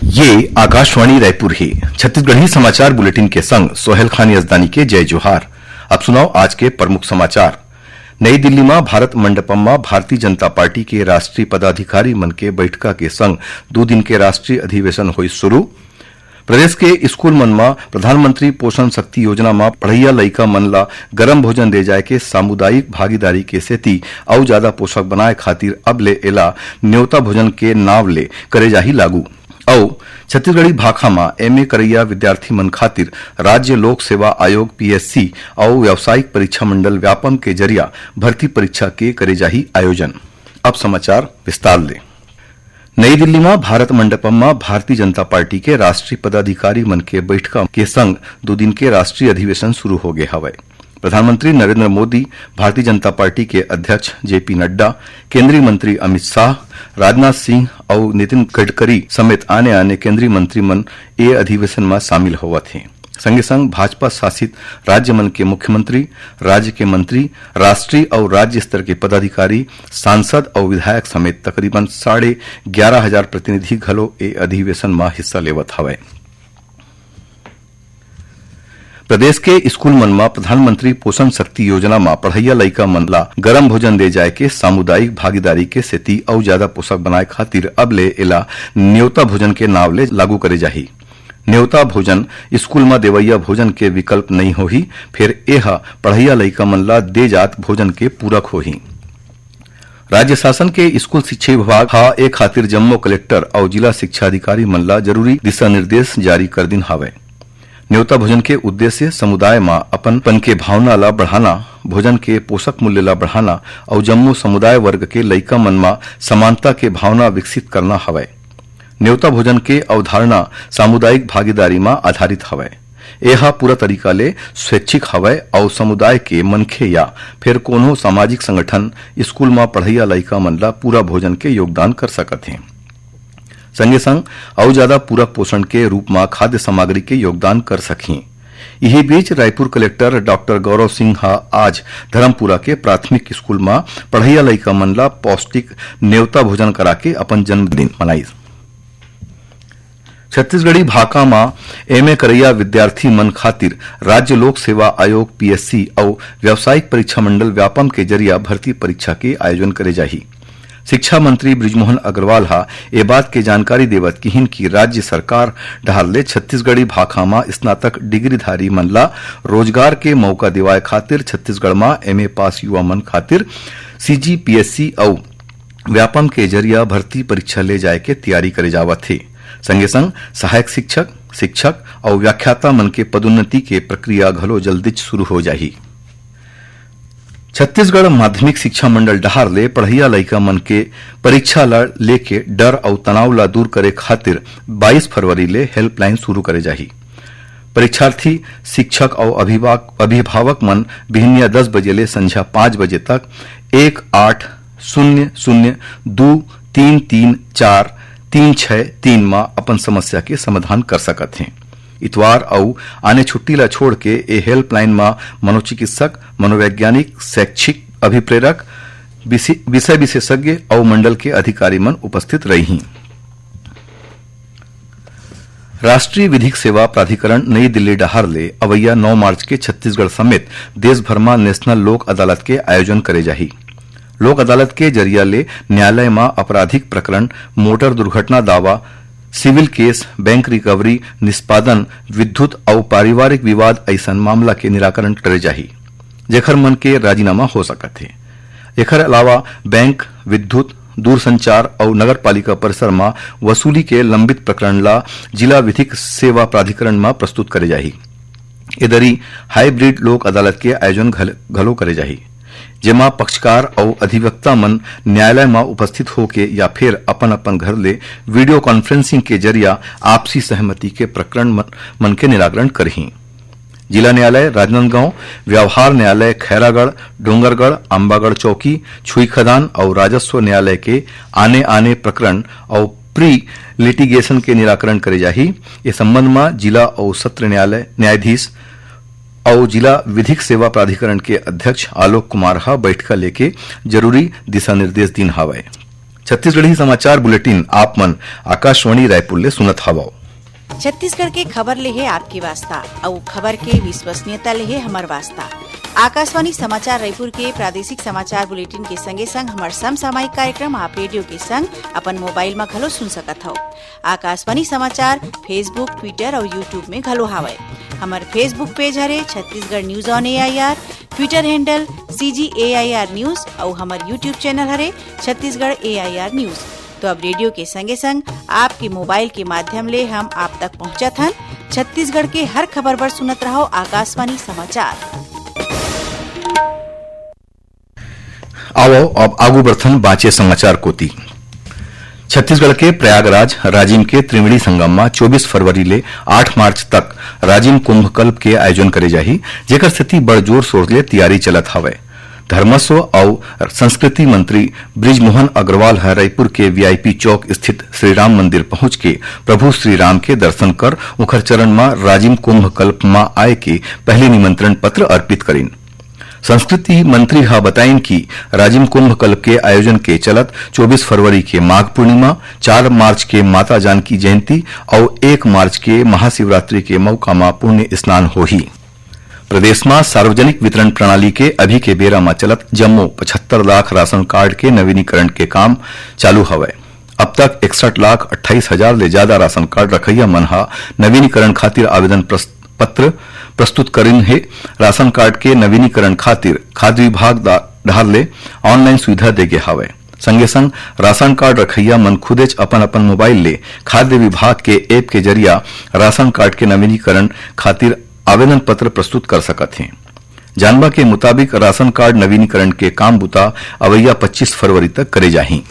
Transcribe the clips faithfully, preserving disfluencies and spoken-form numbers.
ये आकाशवाणी रायपुर हे। छत्तीसगढ़ी समाचार बुलेटिन के संग सोहेल खान यजदानी के जय जोहार। अब सुनव आज के प्रमुख समाचार। नई दिल्ली म भारत मंडपम म भारतीय जनता पार्टी के राष्ट्रीय पदाधिकारी मन के बैठका के संग दू दिन के राष्ट्रीय अधिवेशन होइस शुरू। प्रदेश के स्कूल मन म प्रधानमंत्री पोषण शक्ति योजना म पढ़इया लइका मन ल गरम भोजन दे जाय के सामुदायिक भागीदारी के सेती अउ जादा पोषक बनाय खातिर अब ले एला नेवता भोजन के नाव ले करे जाही लागू। अउ छत्तीसगढ़ी भाखा म एमए करइया विद्यार्थी मन खातिर राज्य लोक सेवा आयोग, पीएससी, अउ व्यावसायिक परीक्षा मंडल, व्यापम, के जरिया भर्ती परीक्षा के करे जाही आयोजन। अब समाचार विस्तार ले। नई दिल्ली म भारत मंडपम म भारतीय जनता पार्टी के राष्ट्रीय पदाधिकारी मन के बैठका के संग दू दिन के राष्ट्रीय अधिवेशन शुरू हो गे हवय। प्रधानमंत्री नरेंद्र मोदी, भारतीय जनता पार्टी के अध्यक्ष जेपी नड्डा, केंद्रीय मंत्री अमित शाह, राजनाथ सिंह अउ नितिन गडकरी समेत आने-आने केंद्रीय मंत्री मन ए अधिवेशन म शामिल होवत हे। संगे संग भाजपा शासित राज्य मन के मुख्यमंत्री, राज्य के मंत्री, राष्ट्रीय अउ राज्य स्तर के पदाधिकारी, सांसद अउ विधायक समेत तकरीबन साढ़े ग्यारह हजार प्रतिनिधि घलो ए अधिवेशन म हिस्सा लेवत हवय। प्रदेश के स्कूल मन म प्रधानमंत्री पोषण शक्ति योजना म पढ़इया लइका मन ला गरम भोजन दे जाय के सामुदायिक भागीदारी के सेती अउ जादा पोषक बनाय खातिर अब ले एला नेवता भोजन के नाव ले लागू करे जाही। नेवता भोजन स्कूल म देवइया भोजन के विकल्प नइ होही, फेर ए ह पढ़इया लइका मन ला दे जात भोजन के पूरक होही। राज्य शासन के स्कूल शिक्षा विभाग ह ए खातिर जम्मो कलेक्टर अउ जिला शिक्षा अधिकारी मन ला जरूरी दिशा निर्देश जारी कर दिन हावय। नेवता भोजन के उद्देश्य समुदाय म अपनपन के भावना ला बढ़ाना, भोजन के पोषक मूल्य ला बढ़ाना अउ जम्मो समुदाय वर्ग के लइका मन म समानता के भावना विकसित करना हवय। नेवता भोजन के अवधारणा सामुदायिक भागीदारी म आधारित हवय। ए ह पूरा तरीका ले स्वैच्छिक हवय अउ समुदाय के मनखे या फेर कोनो सामाजिक संगठन स्कूल म पढ़इया लइका मन ला पूरा भोजन के योगदान कर सकत हे। संगे संग अउ जादा पूरक पोषण के रूप म खाद्य सामग्री के योगदान कर सकही। इही बीच रायपुर कलेक्टर डॉक्टर गौरव सिंह ह आज धर्मपुरा के प्राथमिक स्कूल म पढ़इया लइका मन ला पौष्टिक नेवता भोजन करा के अपन जन्मदिन मनाइस। छत्तीसगढ़ी भाखा म एमए करइया विद्यार्थी मन खातिर राज्य लोक सेवा आयोग, पीएससी, अउ व्यावसायिक परीक्षा मंडल, व्यापम, के जरिया भर्ती परीक्षा के आयोजन करे जाही। शिक्षा मंत्री बृजमोहन अग्रवाल ह ए बात के जानकारी देवत किहिन कि राज्य सरकार डहार ले छत्तीसगढ़ी भाखा म स्नातक डिग्रीधारी मन ला रोजगार के मौका दिवाए खातिर छत्तीसगढ़ म एमए पास युवा मन खातिर सीजीपीएससी अउ व्यापम के जरिया भर्ती परीक्षा ले जाए के तैयारी करे जावत हे। संगे संग सहायक शिक्षक, शिक्षक अउ व्याख्याता मन के पदोन्नति के प्रक्रिया घलो जल्दीच शुरू हो जाही। छत्तीसगढ़ माध्यमिक शिक्षा मंडल डहार ले पढ़इया लइका मन के परीक्षा ल लेके डर अउ तनाव ल दूर करे खातिर बाईस फरवरी ले हेल्पलाइन शुरू करे जाही। परीक्षार्थी, शिक्षक अउ अभिभावक, अभिभावक मन बिहनिया दस बजे ले संझा पाँच बजे तक एक आठ शून्य शून्य दू तीन तीन चार तीन छः तीन म अपन समस्या के समाधान कर सकत हें। इतवार अउ आने छुट्टी ला छोड़ के ए हेल्पलाइन म मनोचिकित्सक, मनोवैज्ञानिक, शैक्षिक अभिप्रेरक, विशे-, विषय विशेषज्ञ अउ मंडल के अधिकारी मन उपस्थित रहिहीं। राष्ट्रीय विधिक सेवा प्राधिकरण नई दिल्ली डहार ले अवइया नौ मार्च के छत्तीसगढ़ समेत देश भर म नेशनल लोक अदालत के आयोजन करे जाही। लोक अदालत के जरिया ले न्यायालय म आपराधिक प्रकरण, मोटर दुर्घटना दावा, सिविल केस, बैंक रिकवरी, निष्पादन, विद्युत अउ पारिवारिक विवाद अइसन मामला के निराकरण करे जाही, जेखर मन के राजीनामा हो सकत हे। एखर अलावा बैंक, विद्युत, दूरसंचार अउ नगर पालिका परिसर म वसूली के लंबित प्रकरण ला जिला विधिक सेवा प्राधिकरण म प्रस्तुत करे जाही। ए दरी हाइब्रिड लोक अदालत के आयोजन घल-, घलो करे जाही, जेमा पक्षकार अउ अधिवक्ता मन न्यायालय म उपस्थित होके या फेर अपन-अपन घर ले वीडियो कॉन्फ्रेंसिंग के जरिया आपसी सहमति के प्रकरण मन, मन के निराकरण करही। जिला न्यायालय राजनांदगांव, व्यवहार न्यायालय खैरागढ़, डोंगरगढ़, अम्बागढ़ चौकी, छुईखदान अउ राजस्व न्यायालय के आने-आने प्रकरण अउ प्री लिटिगेशन के निराकरण करे जाही। ए संबंध म जिला अउ सत्र न्यायालय न्यायाधीश अउ जिला विधिक सेवा प्राधिकरण के अध्यक्ष आलोक कुमार ह बैठका लेके जरूरी दिशा निर्देश दीन हावय। छत्तीसगढ़ी समाचार बुलेटिन आप मन आकाशवाणी रायपुर ले सुनत हवव। छत्तीसगढ़ के खबर ले हे आपके वास्ता, अउ खबर के विश्वसनीयता ले हे हमर वास्ता। आकाशवाणी समाचार रायपुर के प्रादेशिक समाचार बुलेटिन के संगे संग हमर समसामयिक कार्यक्रम आप रेडियो के संग अपन मोबाइल म घलो सुन सकत हव। आकाशवाणी समाचार Facebook, Twitter अउ YouTube में घलो हावय। हमर Facebook पेज हरे Chhattisgarh news on AIR, Twitter handle CG AIR news अउ हमर YouTube चैनल हरे छत्तीसगढ़ एआईआर न्यूज। तो अब रेडियो के संगे संग आपके मोबाइल के माध्यम ले हम आप तक पहुंचत हन। छत्तीसगढ़ के हर खबर बर सुनत रहव आकाशवाणी समाचार। आवव, अब आगू बढ़थन बांचे समाचार कोति। छत्तीसगढ़ के प्रयागराज राजिम के त्रिवेणी संगम म चौबीस फरवरी ले आठ मार्च तक राजिम कुंभ कल्प के आयोजन करे जाही, जेकर सेती बड़ जोर शोर ले तियारी चलत हवय। धर्मस्व अउ संस्कृति मंत्री बृजमोहन अग्रवाल ह रायपुर के वीआईपी चौक स्थित श्री राम मंदिर पहुंच के प्रभु श्री राम के दर्शन कर उखर चरण म राजिम कुंभ कल्प म आए के पहली निमंत्रण पत्र अर्पित करिन। संस्कृति मंत्री ह बताइन कि राजिम कुंभ कल्प के आयोजन के चलत चौबीस फरवरी के माघ पूर्णिमा, चार मार्च के माता जानकी जयंती अउ एक मार्च के महाशिवरात्रि के मौका म पुण्य स्नान होही। प्रदेश म सार्वजनिक वितरण प्रणाली के अभी के बेरा म चलत जम्मो पचहत्तर लाख राशन कार्ड के नवीनीकरण के काम चालू हवय। अब तक इकसठ लाख अट्ठाईस हजार ले ज्यादा राशन कार्ड रखइया मन ह नवीनीकरण खातिर आवेदन प्रस-, पत्र प्रस्तुत करिन हे। राशन कार्ड के नवीनीकरण खातिर खाद्य विभाग डहार ले ऑनलाइन सुविधा दे गे हावय। संगे संग राशन कार्ड रखइया मन खुदेच अपन अपन मोबाइल ले खाद्य विभाग के ऐप के जरिया राशन कार्ड के नवीनीकरण खातिर आवेदन पत्र प्रस्तुत कर सकत हें। जानबा के मुताबिक, राशन कार्ड नवीनीकरण के काम बुता अवइया पच्चीस फरवरी तक करे जाही।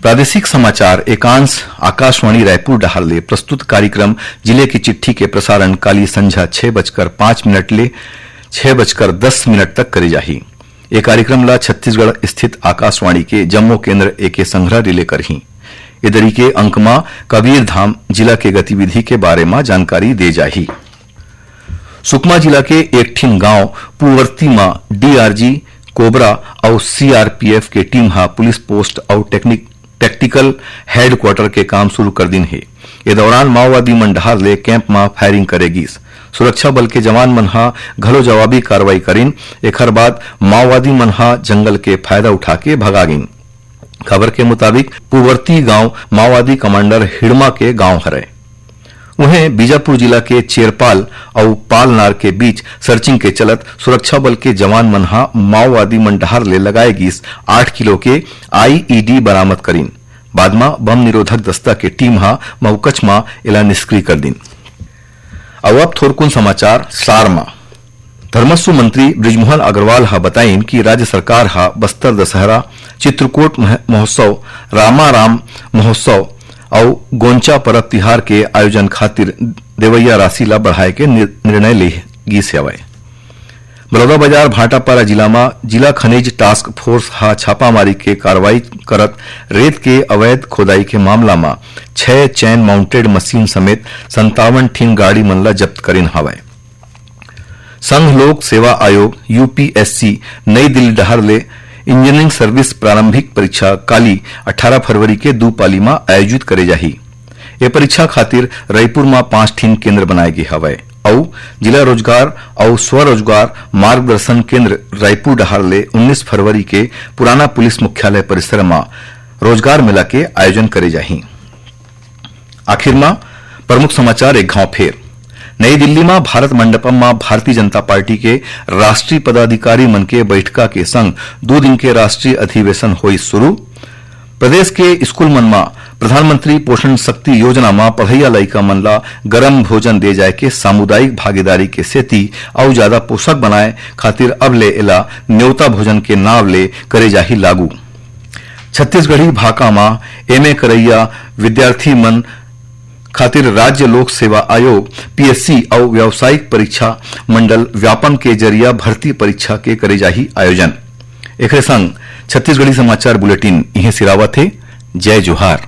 प्रादेशिक समाचार एकांश आकाशवाणी रायपुर डहार ले प्रस्तुत कार्यक्रम जिले की चिट्ठी के प्रसारण काली संझा छह बजकर पाँच मिनट ले छह बजकर दस मिनट तक करे जाही। ये कार्यक्रम ला छत्तीसगढ़ स्थित आकाशवाणी के जम्मो केंद्र एके संघरा रिले करही। ए दरी के अंक मा कबीरधाम जिला के गतिविधि के बारे मा जानकारी दे जाही। सुकमा जिला के एक ठिन गांव पुवर्ती म डीआरजी, कोबरा अउ सीआरपीएफ के टीम ह पुलिस पोस्ट अउ टेक्निक, टैक्टिकल हेडक्वार्टर के काम शुरू कर दिन हे। ए दौरान माओवादी मन डहार ले कैंप म फायरिंग करे गिस। सुरक्षा बल के जवान मन ह घलो जवाबी कार्रवाई करिन। एखर बाद माओवादी मन ह जंगल के फायदा उठा के भगा गिन। खबर के मुताबिक, पुवर्ती गांव माओवादी कमांडर हिड़मा के गांव हरय। उहें, बीजापुर जिला के चेरपाल अउ पालनार के बीच सर्चिंग के चलत सुरक्षा बल के जवान मन ह माओवादी मन डहार ले लगाए गिस आठ किलो के आईईडी बरामद करिन। बाद म बम निरोधक दस्ता के टीम ह मउकच म एला निष्क्रिय कर दिन। अउ अब थोरकुन समाचार सार म। धर्मस्व मंत्री बृजमोहन अग्रवाल ह बताइन कि राज्य सरकार ह बस्तर दशहरा, चित्रकूट मह-, महोत्सव, रामाराम महोत्सव अउ गोंचा परब तिहार के आयोजन खातिर देवइया राशि ला बढ़ाए के निर-, निर्णय ले गिस हवय। बलौदाबाजार भाटापारा जिला म जिला खनिज टास्क फोर्स ह छापामारी के कार्रवाई करत रेत के अवैध खोदाई के मामला म छह चैन माउंटेड मशीन समेत संतावन ठिन गाड़ी मन ला जब्त करिन हवय। संघ लोक सेवा आयोग, यूपीएससी, नई दिल्ली डहार ले इंजीनियरिंग सर्विस प्रारंभिक परीक्षा काली अठारह फरवरी के दू पाली म आयोजित करे जाही। ए परीक्षा खातिर रईपुर म पांच ठिन केंद्र बनाए गे हवय अउ जिला रोजगार अउ स्वरोजगार मार्गदर्शन केंद्र रईपुर डहार ले उन्नीस फरवरी के पुराना पुलिस मुख्यालय परिसर म रोजगार मेला के आयोजन करे जाही। आखिर म प्रमुख समाचार एक घाव फेर। नई दिल्ली म भारत मंडपम म भारतीय जनता पार्टी के राष्ट्रीय पदाधिकारी मन के बैठका के संग दू दिन के राष्ट्रीय अधिवेशन होइस शुरू। प्रदेश के स्कूल मन म प्रधानमंत्री पोषण शक्ति योजना म पढ़इया लइका मन ला गरम भोजन दे जाय के सामुदायिक भागीदारी के सेती अउ जादा पोषक बनाय खातिर अब ले एला नेवता भोजन के नाव ले करे जाही लागू। छत्तीसगढ़ी भाखा म एमए करइया विद्यार्थी मन खातिर राज्य लोक सेवा आयोग, पीएससी अउ व्यावसायिक परीक्षा मंडल व्यापम के जरिया भर्ती परीक्षा के करे जाही आयोजन। एखरे संग छत्तीसगढ़ी समाचार बुलेटिन इहें सिरावत हे। जय जोहार।